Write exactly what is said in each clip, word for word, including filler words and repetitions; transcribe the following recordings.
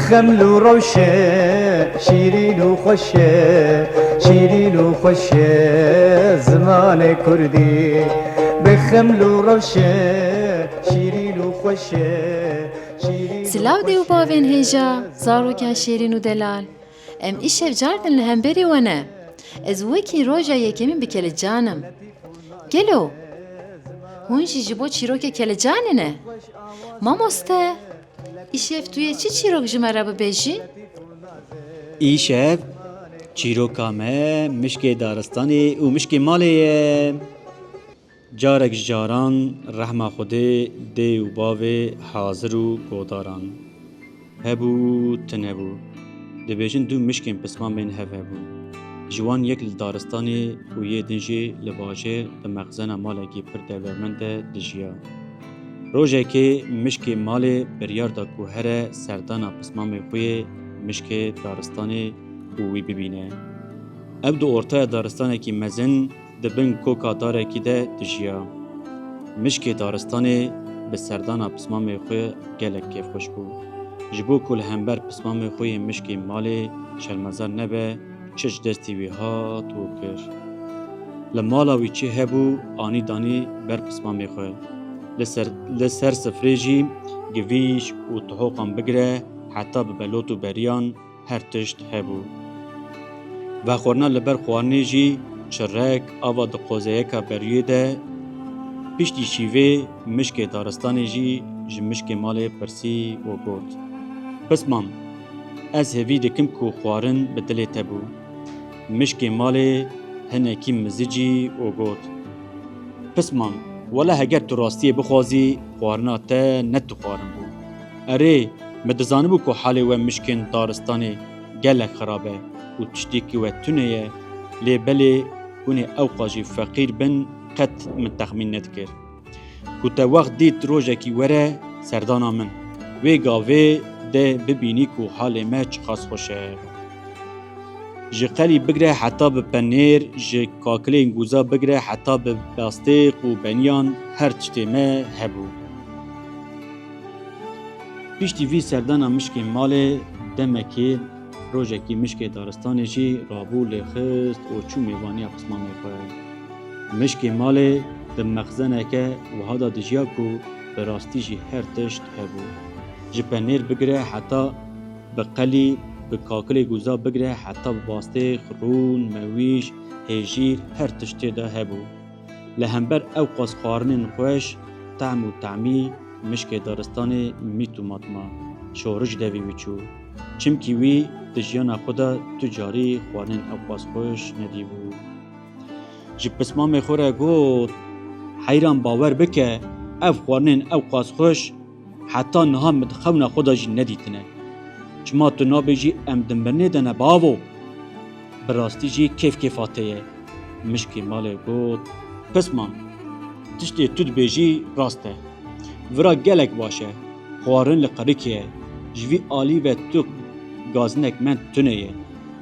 Xeml û rewşe, şîrîn û xweşe, şîrîn û xweşe zimanê kurdî. Bi xeml û rewşe, şîrîn û xweşe, şîrîn û Silav dê û xweşe. Bavên hêja, zarokên şêrîn û delal. Em îşev cardin li hemberî we ne. Ez wekî roja yekemîn bi Kelecan im. Gelo, hûn jî ji bo çîrokê Kelecanê ne? Mamoste, îşev tu yê çi çîrok ji me re bibêjî? Îşev çîroka me mişkê daristanê û mişkê malê ye. Carek ji caran rehma Xwedê dê û bavê hazir û godaran. Hebû, tune bû. Dibêjin du mişkên pismamên hev hebûn. Ji wan yek li daristanê û yê din jî li bajêr di mexzena malekî pir dewlemend de dijiya. Rojekê mişkê malê biryar da ku here serdana pismamê xwe yê mişkê daristanê û wî bibîne. Ew di ortaya daristanekî mezin di bin koka darekî de dijiya. Mişkê daristanê bi serdana pismamê xwe gelek kêfxweş bû. Ji bo ku li hember pismamê xwe yê mişkê malê şermezar nebe, çi ji destê wî hat û kir. Li mala wî çi hebû, anî danî ber pismamê xwe. Li ser, li ser sifrê jî givîş û tihoqan bigire heta bi belot û beriyan her tişt hebû. Vexwarina li ber xwarinê jî çirek ava di qozeyeka beriyê de, piştî şîvê mişkê daristanê jî ji mişkê malê pirsî û got, Pismam, ez hêvî dikim ku xwarin bi dilê te bû. Mişkê malê hinekî mizicî û got, Pismam, wele heger tu rastiyê bixwazî, xwarina te ne tu xwarin bû. Erê, min dizanibû ku halê we mişkên daristanê gelek xirab e û tiştekî we tune ye, lê belê hûn ê ewqas jî feqîr bin, qet min texmîn nedikir. Ku te wext dît rojekî were serdana min, wê gavê de bibînî ku halê me çiqas xweş e. Ji qelî bigire heta bi penêr, ji kakilên guza bigire heta bi bastêq û beniyan her tiştê me hebû. Piştî vî serdana mişkên malê demekê, rojekî mişkê daristanê jî rabû lêxist û çû mêvaniya pismamê xwe. Mişkê malê di mexzeneke wiha de dijiya ku bi rastî jî her tişt hebû. Ji penêr bigire heta bi qelî, bi kakilê guza bigire heta bi bastêx, rûn, mewîş, hêjîr, her tişt tê de hebû. Li hember ewqas xwarinên xweş, tehm û temî mişkê daristanê mît û matma, şorij devî wî çû. Çimkî wî di jiyana xwe de tu carî xwarinên ewqas xweş nedîbû. Ji pismamê xwe re got, Heyran bawer bike, ev xwarinên ewqas xweş heta niha min di xewna xwe de jî nedîtine. Çima tu nabêjî em di mirinê de ne bavo? Bi rastî jî kêf kêfa te ye. Mişkê malê got, Pismam, tiştê tu dibêjî rast e. Vira gelek baş e. Xwarin li qirikê ye. Ji vî alî ve tu gazinek mend tune ye.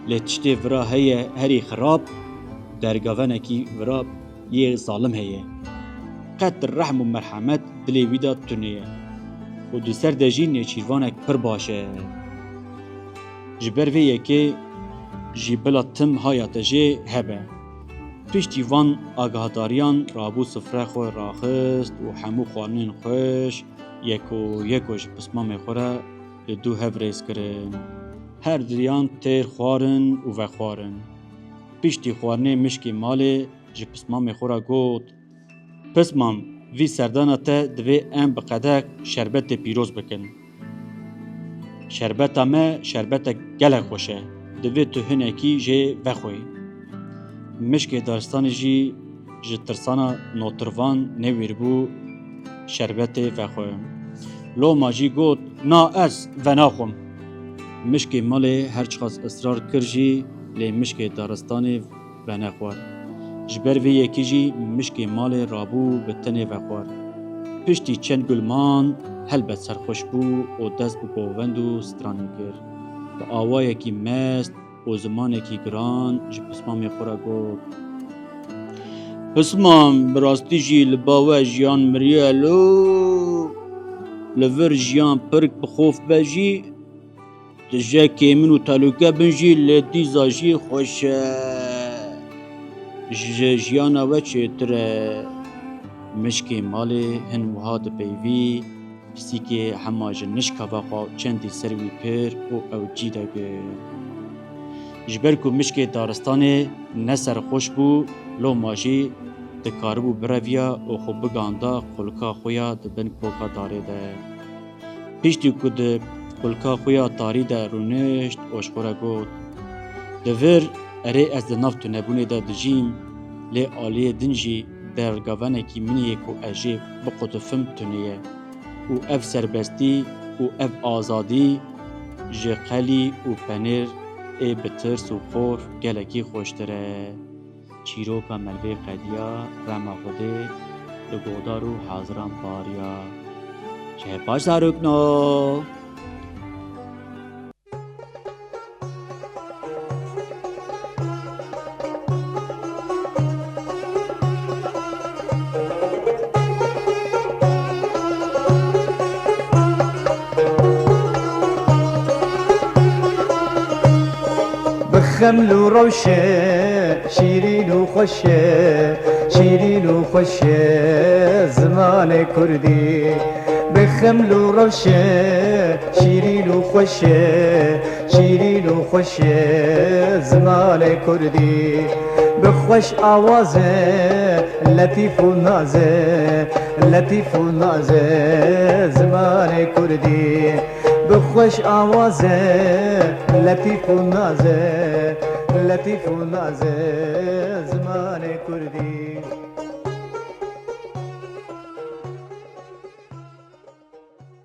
Lê tiştê vira heye herî xirab, dergavenekî vira yê zalim heye. Qet rehm û merhemet dilê wî de tune ye. Û di ser de jî nêçîrvanek pir baş e. Ji ber vê yekê jî bila tim haya te jê hebe. Piştî van agahdariyan rabû sifre xwe raxist û hemû xwarinên xweş yeko yeko ji pismamê xwe re li dû hev rêz kirin. Her diyan têr xwarin û vexwarin. Piştî xwarinê mişkê malê ji pismamê xwe re got, Pismam, vî serdana te divê em bi qedek şerbetê pîroz bikin. Şerbeta me şerbetek gelek xweş e. Divê tu hinekî jê vexwî. Mişkê daristanê jî ji tirsana notirvan newêribû şerbetê vexwe. Loma jî got, Na ez venaxwim. Mişkê malê her çiqas israr kir jî lê mişkê daristanê venexwar. Ji ber vê yekê jî mişkê malê rabû bi tenê vexwar. Piştî çend gul man helbet serxweş bû û dest bi govend û stranê kir. Bi awayekî mest û zimanekî giran ji pismamê xwe re got, Pismam, bi rastî jî li ba we jiyan miriye lo? Li vir jiyan pirk bi xof be jî, Tije kêmin û telûke bin jî lê dîza jî xweş e. Ji jiyana we çêtir e. Mişkê malê hin wiha dipeyvî, pisîkê hema ji nişka ve xwe çendî ser wî kir û ew cî de girt. Ji ber ku mişkê daristanê ne serxweş bû, loma jî dikaribû bireviya û xwe bigihanda qulka xwe ya di bin koka darê de. Piştî ku di qulka xwe ya tarî de rûnişt û ji xwe re got, "Di vir erê ez di nav tunebûnê de dijîm, lê aliyê din jî dergavenekî min yê ku ez jê biqutifim tune ye û ev serbestî û ev azadî ji qelî û penêr ê bi tirs û xor gelekî xweştir e." Çîroka Melvê qediya, rema Xwedê li guhdar û haziran bariya. Çi baş zarokno. Bi xeml û rewşe, şîrîn û xweş e, şîrîn û xweş e zimanê kurdî. Bi xeml û rewşe, şîrîn û xweş e, şîrîn û xweş e zimanê kurdî. Bi xweş awaze, letîf û naze, letîf û naze zimanê kurdî. Bi xweş awaze, letîf û naze, letîf û naze zimanê kurdî.